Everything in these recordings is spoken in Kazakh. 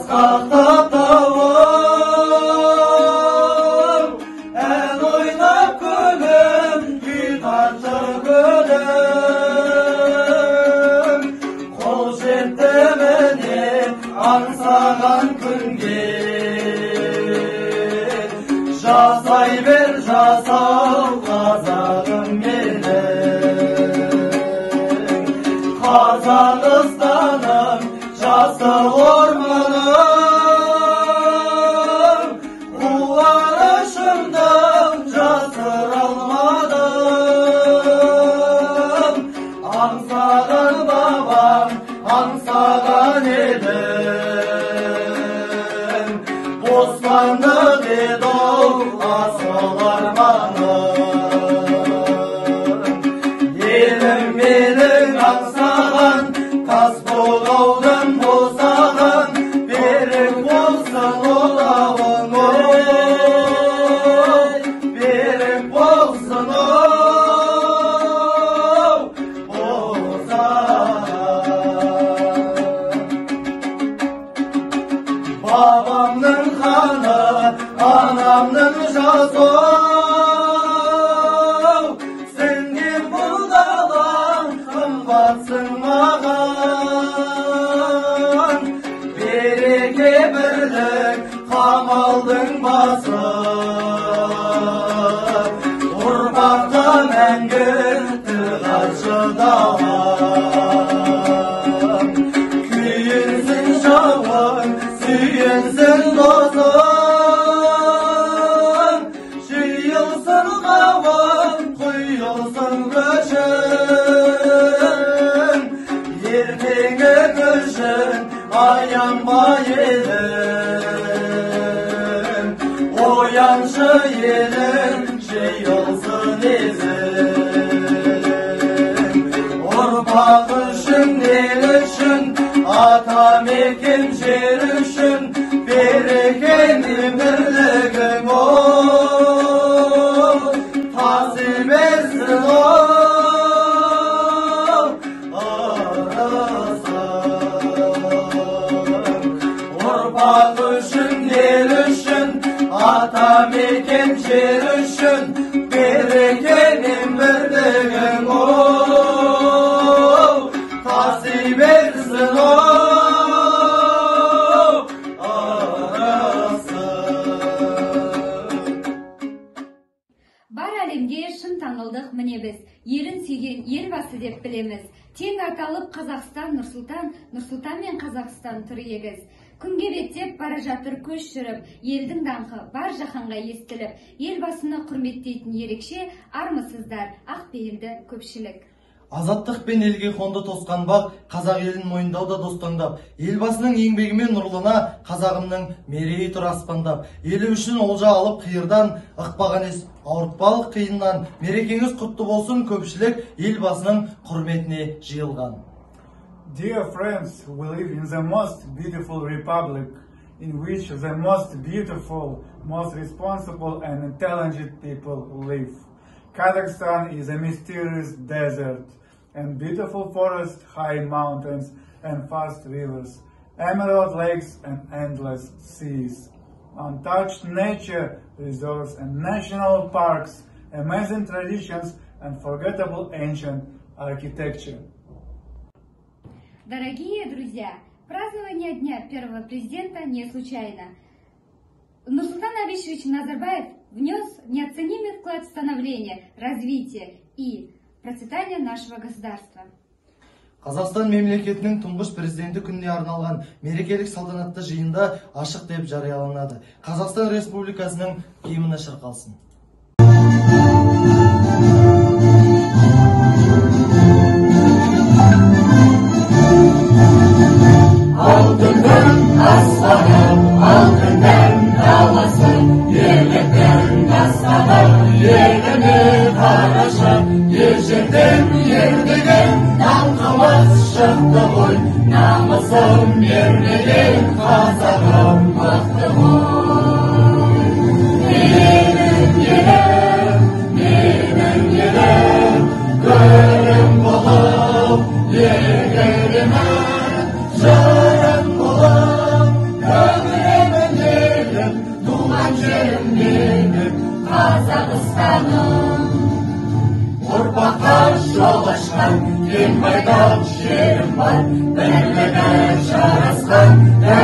Асқақтап тауым, ән ойнап көлім, күй тартты көлім. Қол жетті міне аңсаған күнге. Жасай бер жасау қазағым менің. Қазақстаным жасыл орманым, қуанышымды жасыра алмадым. Аңсаған бабам, аңсаған елім, бостандық еді-ау асыл арманым. Елім менің аңсаған, тас бұғаудан босаған, берік болсын отауың, оу, берік болсын, оу, босаған. Бабамның қаны, анамның жасы, сіңген бұл дала қымбатсың маған. Береке бірлік қамалдың басы, ұрпаққа мәңгі тіл хатшы далам. Күйінсін жауың, сүйінсін досың, жиылсын қауым, құйылсын күшің. Ертеңгі күшің аянба елім, ояншы елім, жиылсын езің. Ұрпақ үшін, ел үшін, ата мекен жер үшін, берекенің бірлігің, оу, таси берсін, оу, ырысың. Ұрпақ үшін, ел үшін, ата мекен жер үшін, берекенің бірлігің, оу, таси берсін, оу, ырысың. Бар әлемге шын таңылдық міне біз, елін сүйген елбасы деп білеміз. Тең аталып Қазақстан Нұрсұлтан, Нұрсұлтан мен Қазақстан тұр егіз. Күнге беттеп бара жатыр көш жүріп, елдің даңқы бар жаһанға естіліп, елбасыны құрметтейтін ерекше армысыздар, ақ пейілді көпшілік. Азаттық пен елге қонды тосқан бақ, қазақ елін мойындауда достаңдап, елбасының еңбегімен нұрлана қазағымның мерейі тұр аспандап. Елі үшін олжа алып қиырдан, ықпаған ес ауыртпалық қиыннан, мерекеңіз құтты болсын көпшілік елбасының құрметіне жиылған. Dear friends, we live in the most beautiful republic, in which the most beautiful, most responsible and intelligent people live. Kazakhstan is a mysterious desert and beautiful forests, high mountains and fast rivers, emerald lakes and endless seas, untouched nature reserves and national parks, amazing traditions and forgettable ancient architecture. Дорогие друзья, празднование Дня первого президента не случайно. Нурсултан Абишевич Назарбаев внес неоценимый вклад в становление, развитие и процветание нашего государства. Қазақстан мемлекетінің тұңғыш президенті күніне арналған мерекелік салтанатты жиында ашық деп жарияланады. Қазақстан Республикасының гимні шырқалсын. Алтынның аспаны, алтынның даласы, ерліктің дастаны, еліне қарашы, ежелден ерлігін даңқымыз шықты ғой, намысым ерлеген қазағым мықты ғой. Менің елім, менің елім, гүлім болып егілемін, жырым болып.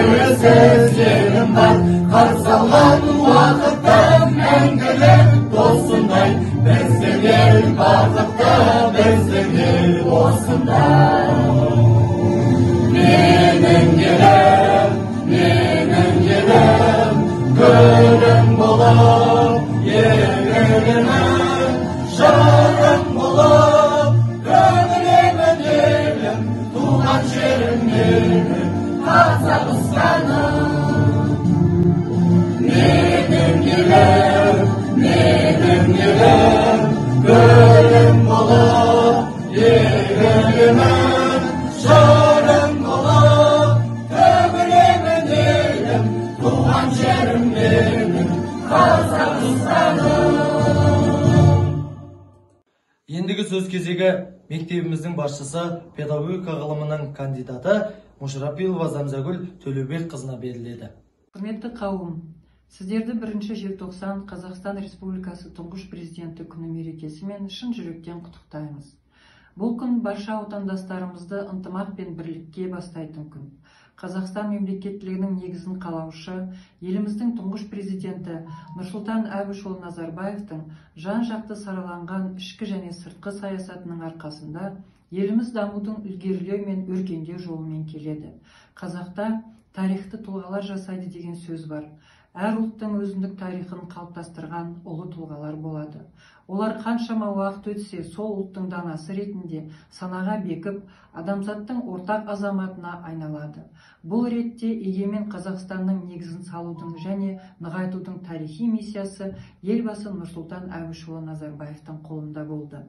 Тәуелсіз елім бар. Қарсы алған уақытта мәңгілік досымдай, біздің ел бақытты, біздің ел осындай. Менің елім, менің елім, гүлім болып егілемін, жырым болып төгілемін елім, туған жерім менің Қазақстаным. Менің елім, менің елім, гүлім болып егілемін, жырым болып төгілемін елім, туған жерім менің Қазақстаным. Ендігі сөз кезегі мектебіміздің басшысы, педагогика ғылымының кандидаты Мушрапилова Замзагүл Төлеубекқызына беріледі. Құрметті қауым, сіздерді 1 желтоқсан Қазақстан Республикасы Тұңғыш Президенті күні мерекесімен шын жүректен құттықтаймыз. Бұл күн барша отандастарымызды ынтымақ пен бірлікке бастайтын күн. Қазақстан мемлекеттілігінің негізін қалаушы, еліміздің тұңғыш президенті Нұрсұлтан Әбішұлы Назарбаевтың жан-жақты сараланған ішкі және сыртқы саясатының арқасында еліміз дамудың ілгерілеу мен өркендеу жолымен келеді. Қазақта тарихты тұлғалар жасайды деген сөз бар. Әр ұлттың өзіндік тарихын қалыптастырған ұлы тұлғалар болады. Олар қаншама уақыт өтсе, сол ұлттың данасы ретінде санаға бекіп, адамзаттың ортақ азаматына айналады. Бұл ретте егемен Қазақстанның негізін салудың және нығайтудың тарихи миссиясы елбасы Нұрсұлтан Әбішұлы Назарбаевтың қолында болды.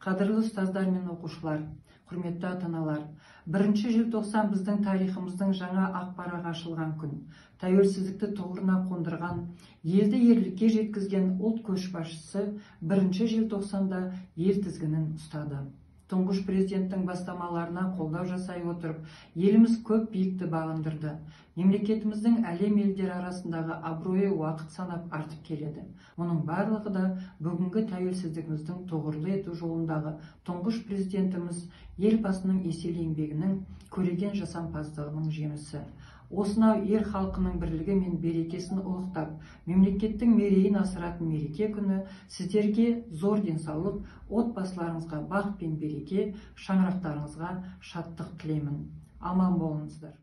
Қадірлі ұстаздар мен оқушылар, құрметті ата-аналар, 1 желтоқсан біздің тарихымыздың жаңа ақ парағы ашылған күн. Тәуелсіздікті тұғырына қондырған, елді ерлікке жеткізген ұлт көшбасшысы 1 желтоқсанда ел тізгінін ұстады. Тұңғыш президенттің бастамаларына қолдау жасай отырып, еліміз көп биікті бағындырды. Мемлекетіміздің әлем елдері арасындағы абыройы уақыт санап артып келеді. Мұның барлығы да бүгінгі тәуелсіздігіміздің тұғырлы ету жолындағы тұңғыш президентіміз елбасының еселі еңбегінің, көреген жасампаздығының жемісі. Осынау ел халқының бірлігі мен берекесін ұлықтап, мемлекеттің мерейін асыратын мереке күні сіздерге зор денсаулық, отбасыларыңызға бақ пен береке, шаңырақтарыңызға шаттық тілеймін. Аман болыңыздар.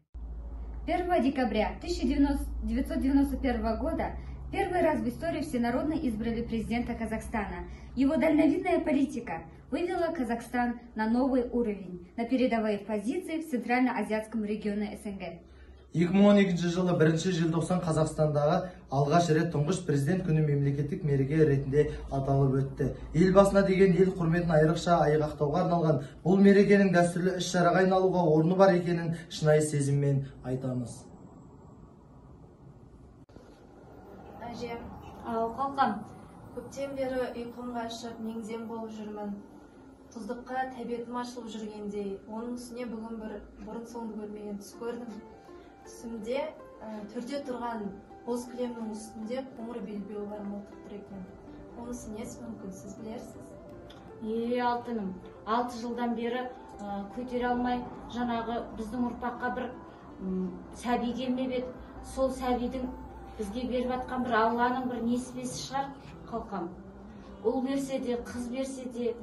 1 декабря 1991 года первый раз в истории всенародно избрали президента Казахстана. Его дальновидная политика вывела Казахстан на новый уровень, на передовые позиции в Центрально-Азиатском регионе СНГ. 2012 жылы 1 желтоқсан Қазақстандағы алғаш рет тұңғыш президент күні мемлекеттік мереке ретінде аталып өтті. Елбасына деген ел құрметін айрықша айғақтауға арналған бұл мерекенің дәстүрлі іс-шараға айналуға орны бар екенін шынайы сезіммен айтамыз. Әже, ау қалқам, көптен бері ұйқым қашып, меңзем болып жүрмін. Тұздыққа тәбетім ашылып жүргендей, оның үстіне бүгін бір бұрын соңды көрмеген түс көрдім. Түсімде төрде тұрған боз кілемнің үстінде қоңыр белбеу бар мылтық тұр екен. Онысы несі мүмкін, сіз білерсіз? Е, алтыным, 6 жылдан бері көтере алмай, жаңағы біздің ұрпаққа бір сәби келмеп еді. Сол сәбидің бізге беріп жатқан бір Алланың бір несібесі шығар, қалқам. Ұл берсе де, қыз берсе де,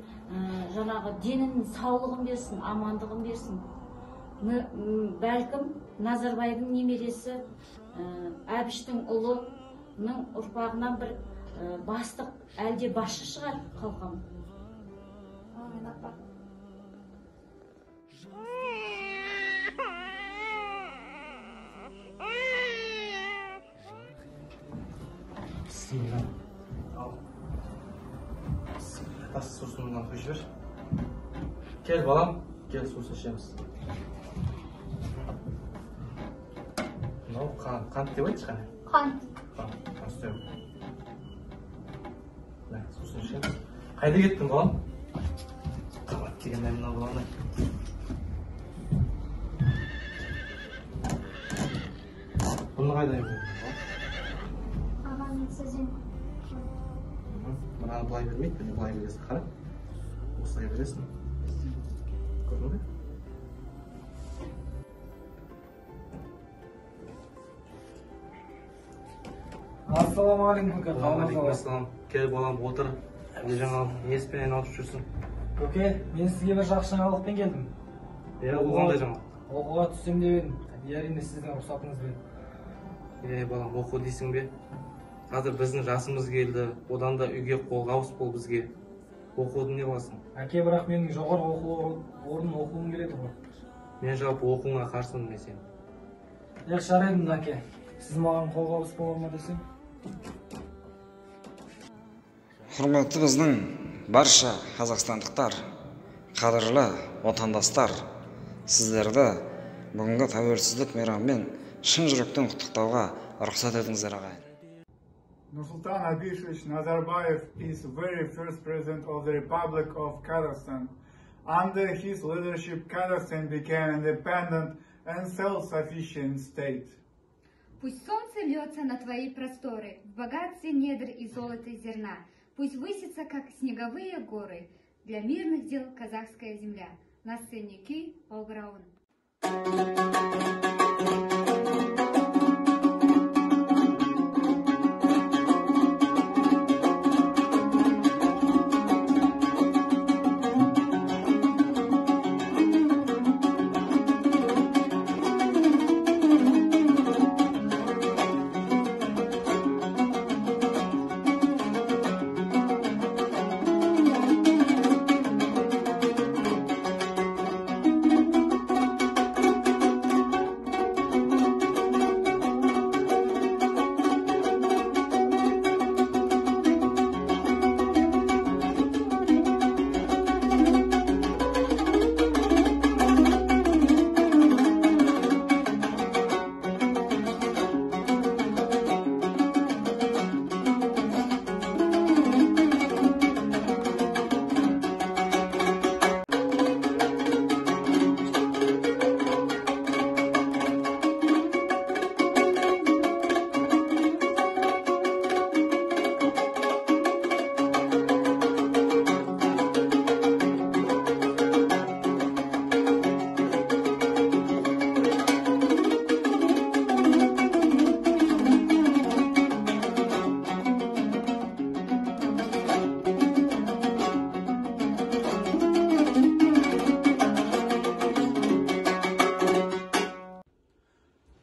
жаңағы денінің саулығын берсін, амандығын берсін. Бәлкім Назарбайдың немересі Әбіштің ұлының ұрпағынан бір бастық, әлде басшы шығар, қалқам. Әмин, апа. Бісміллә. Ал. Бісміллә. Тас сусыннан құйып жібер. Кел балам, кел сусын ішеміз. Мынау қант, қант деп айтшы қане. Қант. Қант, қант. Мә, сусын ішеміз. Қайда кеттің балам? Қабат деген мынау балам. Бұны қайда қойдың? Ағам, сізден. Мынаны былай бермейді, міне былай бересің, қара. Осылай бересің. Көрдің бе? Ассалаумағалейкум, көке. Уағалейкум. Кел, балам, отыр. Не жаңалық, не іспен айналысып жүрсің? Көке, мен сізге бір жақсы жаңалықпен келдім. Е, ол қандай жаңалық? Оқуға түссем деп едім. Әрине, сіздің рұқсатыңызбен. Е, балам, оқу дейсің бе? Қазір біздің жасымыз келді, одан да үйге қолғабыс бол бізге. Оқуды не қыласың? Әке, бірақ менің жоғарғы оқу орнын оқуым келеді ғой. Мен жалпы оқуыңа қарсымын мен сенің. Эх, жарайды, әке. Сіз маған қолғабыс бола ма десем? Құрметті біздің барша қазақстандықтар, қадірлі отандастар, сіздерді бүгінгі тәуелсіздік мейрамымен шын жүректен құттықтауға рұқсат етіңіздер, ағайын. Nursultan Abishevich Nazarbayev is very first president of the Republic of Kazakhstan. Under his leadership, Kazakhstan became independent and self-sufficient state. Пусть солнце льется на твои просторы, в богатстве недр и золота зерна. Пусть высится, как снеговые горы, для мирных дел казахская земля. На сцене күй Олбраун.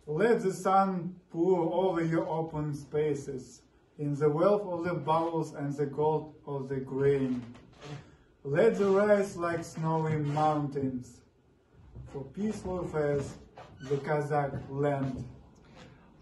Let the sun pour over your open spaces, in the wealth of the bowls and the gold of the grain. Let the rise like snowy mountains, for peaceful affairs the Kazakh land.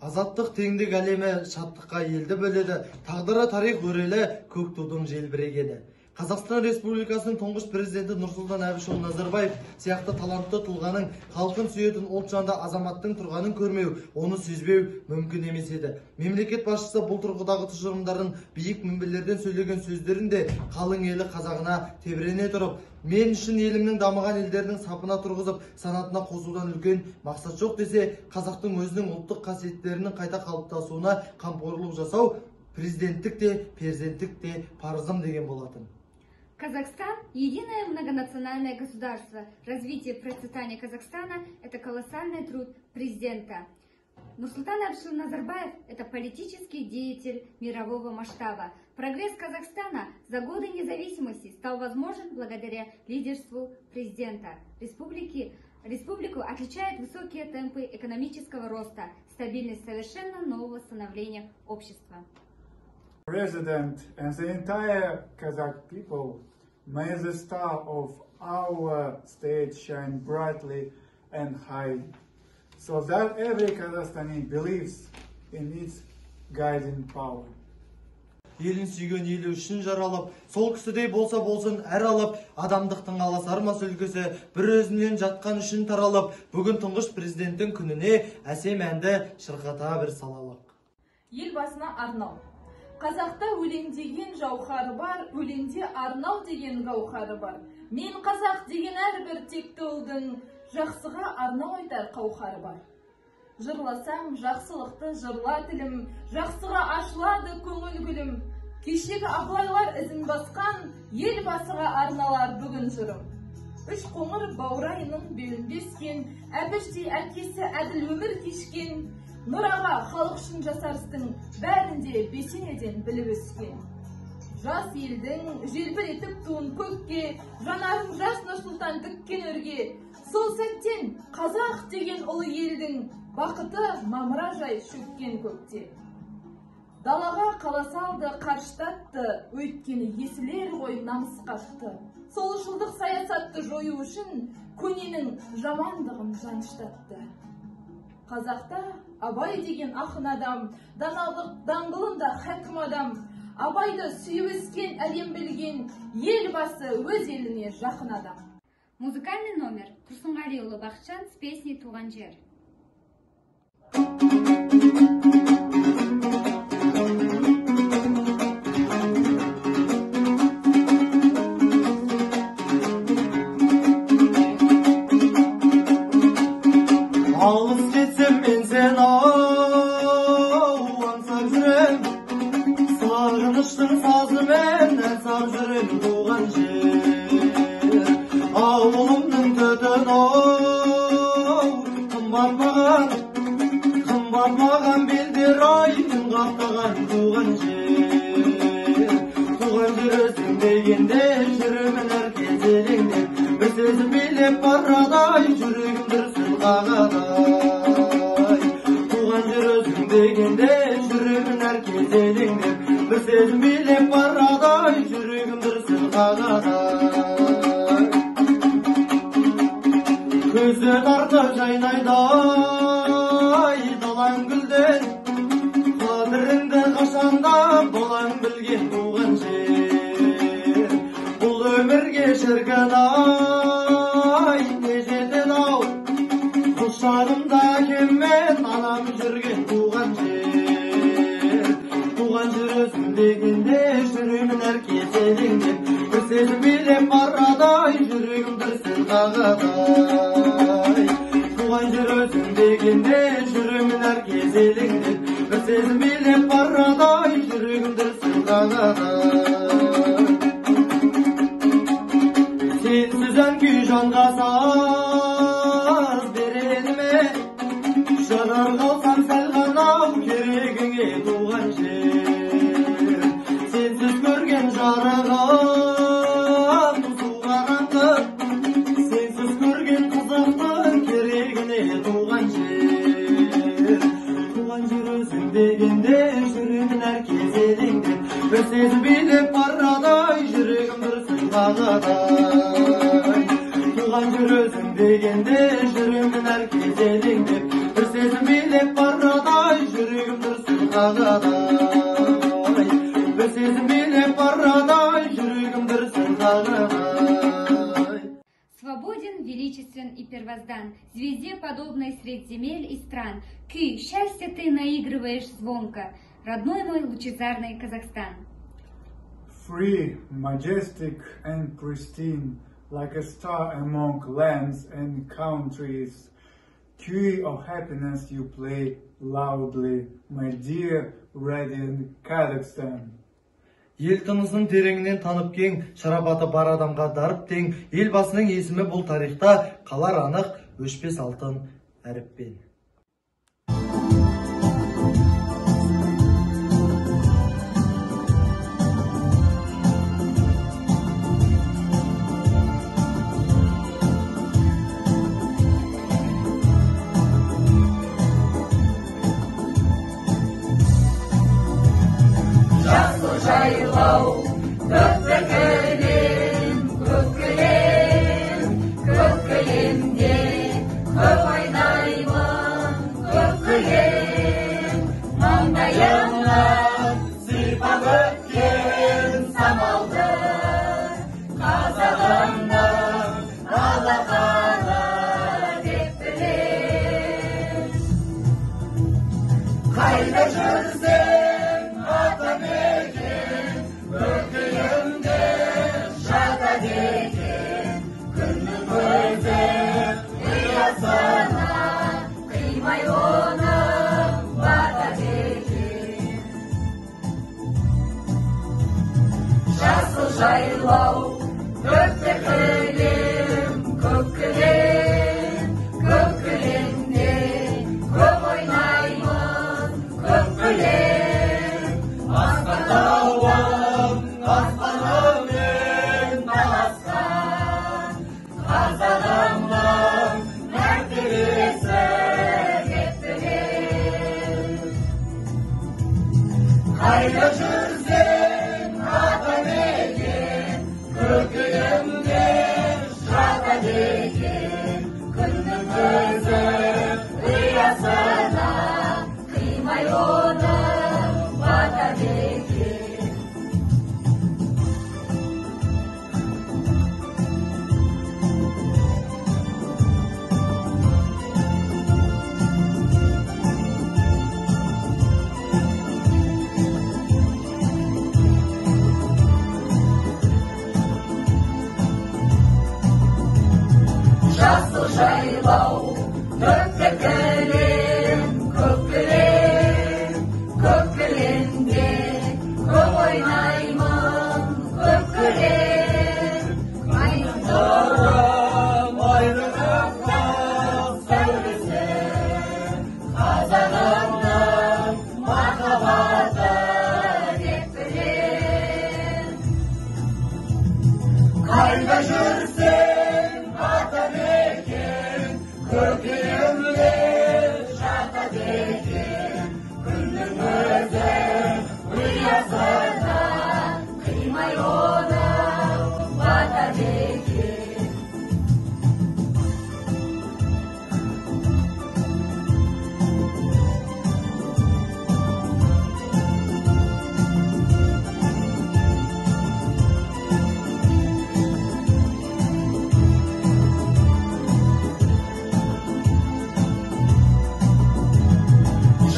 Азаттық, теңдік әлемі шаттыққа елді бөледі, тағдыры тарих өрелі көк тудың желбірегені. Қазақстан Республикасының тұңғыш президенті Нұрсұлтан Әбішұлы Назарбаев сияқты талантты тұлғаның, халқын сүйетін ұлтжанды азаматтың тұрғанын көрмеу, оны сезбеу мүмкін емес еді. Мемлекет басшысы бұл тұрғыдағы тұжырымдарын, биік мінберлерден сөйлеген сөздерін де қалың елі қазағына тебірене тұрып, мен үшін елімнің дамыған елдерінің сапына тұрғызып, санатына қосудан үлкен мақсат жоқ десе, қазақтың өзінің ұлттық қасиеттерінің қайта қалыптасуына қамқорлық жасау президенттік те, перзенттік те парызым деген болатын. Казахстан – единое многонациональное государство. Развитие и процветание Казахстана – это колоссальный труд президента. Нурсултан Абишевич Назарбаев – это политический деятель мирового масштаба. Прогресс Казахстана за годы независимости стал возможен благодаря лидерству президента. Республику отличают высокие темпы экономического роста, стабильность совершенно нового становления общества. President and the entire Kazakh people, may the star of our state shine brightly and high, so that every Kazakhstani believes in its guiding power. Елін сүйген, елі үшін жаралып, сол кісідей болса болсын әр алып, адамдықтың аласармас үлгісі, бір өзінен жатқан үшін таралып, бүгін тұңғыш президенттің күніне әсем әнді шырқата бір салалық. Ел басына арнау. Қазақта өлең деген жауһары бар, өлеңде арнау деген гауһары бар. Мен қазақ деген әрбір текті ұлдың жақсыға арнау айтар қауһары бар. Жырласаң жақсылықты жырла тілім, жақсыға ашылады көңіл гүлім. Кешегі Абылайлар ізін басқан, ел басыға арналар бүгін жырым. Үш қоңыр баурайының белін бескен, Әбіштей әкесі әділ өмір кешкен, Нұраға халық үшін жасар істің бәрінде бесенеден біліп өскен. Жас елдің желбіретіп туын көкке, жанарын жас Нұрсұлтан тіккен өрге. Сол сәттен қазақ деген ұлы елдің бақыты мамыражай шөккен көкте. Далаға қала салды, қарыштатты, өйткені есілер ғой намыс қатты. Солшылдық саясатты жою үшін көненің жамандығын жаныштатты. Қазақта Абай деген ақын адам, даналық даңғылында хакім адам. Абайды сүйіп өскен, әлем білген, Елбасы өз еліне жақын адам. Музыкальный номер Тұрсынғалиұлы Бақытжан с песней «Туған жер». Алыс кетсем мен сені аңсап жүрем, сағыныштың сазымен ән сап жүрем. Туған жер, ауылымның түтіні қымбат маған, қымбат маған, белдер айдын қаптаған. Туған жер, туған жер өзің дегенде жүремін әр кез елеңдеп, бір сезім билеп барады, жүрегім дүрсіл қағады. Туған жер өзің дегенде жүремін әр кез елеңдеп, бір сезім билеп барады, жүрегім дүрсіл қағады. Көзі тартып жайнайды далаң гүлден, қадіріңді қашанда балаң білген. Туған жер, бұл өмірге шіркін ай не жетеді ау, құшағымда әкем мен анам жүрген. Туған жер, туған жер өзің дегенде жүремін әр кез елеңдеп, бір сезім билеп барады, жүрегім дүрсіл қағады. Туған жер өзің дегенде жүремін әр кез елеңдеп, бір сезім билеп барады, жүрегім дүрсіл қағады. Сенсіз ән күй жанға саз береді ме, шығар қалсам сәл ғана керегіңе. Туған жер, сенсіз көрген жарығым су қараңғы, сенсіз көрген қызықтың керегіне. Туған жер, туған жер өзің дегенде жүремін әр кез елеңдеп, бір сезім билеп барады, жүрегім дүрсіл қағады. Туған жер өзің дегенде жүремін әр кез елеңдеп, бір сезім билеп барады, жүрегім дүрсіл қағады. Бір сезім билеп барады, жүрегім дүрсіл қағады. Свободен, величествен и первоздан, звезде подобной средь земель и стран. Күй, счастье ты наигрываешь звонко, родной мой лучезарный Казахстан. Free, majestic and pristine, like a star among lands and countries. Key of happiness you play loudly, my dear radiant Kazakhstan. Ел тынысын тереңінен танып кең, шарапаты бар адамға дарып тең, Елбасының есімі бұл тарихта қалар анық өшпес алтын әріппен. Жасыл жайлау, көкті кілем, көк кілем, көк кілемде көп ойнаймын, көк кілем, маңдайымнан сипап өткен самалды, қазағымның алақаны деп білем. Қайда жүрсем атамекен, көкейімде жатады екен, күннің көзі ұясына қимай оны батады екен. Жасыл жайлау, көкті кілем, көк кілем, көк кілемде көп ойнаймын. Қайда жүрсең атамекен, көкейімде жатады екен. Күннің көзі ұясына, қимай оны батады екен. Жасыл жайлау, көкке кілем, көк кілем, көк кілемде көп ойнаймын, көк кілем. Айдың Сырым, айдың аппақ сәулесі, қазағымның махаббаты деп білем. Қайда жүрсең атамекен, көкейімде жатады екен. Күннің көзі ұясына, қимай оны батады екен.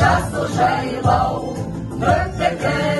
Жасыл жайлау, көкте.